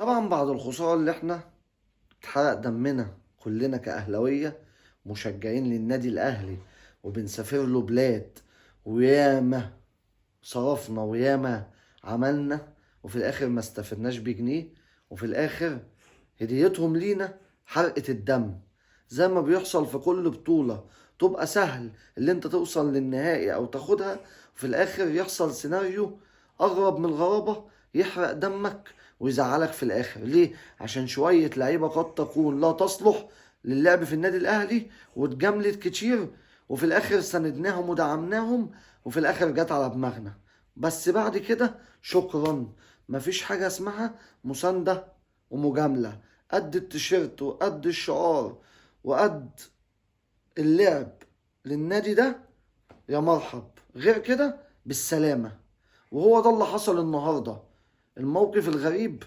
طبعا بعد الخسارة اللي احنا اتحرق دمنا كلنا كأهلاوية مشجعين للنادي الأهلي، وبنسافر له بلاد، وياما صرفنا وياما عملنا، وفي الآخر ما استفدناش بجنيه، وفي الآخر هديتهم لينا حرقة الدم. زي ما بيحصل في كل بطولة، تبقى سهل اللي انت توصل للنهائي او تاخدها، وفي الاخر يحصل سيناريو اغرب من الغرابة يحرق دمك ويزعلك في الاخر. ليه؟ عشان شوية لعيبة قد تكون لا تصلح للعب في النادي الاهلي واتجاملت كتير، وفي الاخر سندناهم ودعمناهم، وفي الاخر جت على دماغنا. بس بعد كده شكرا، مفيش حاجة اسمها مساندة ومجاملة. قد التيشيرت وقد الشعار وقد اللعب للنادي ده يا مرحب، غير كده بالسلامة. وهو ده اللي حصل النهاردة، الموقف الغريب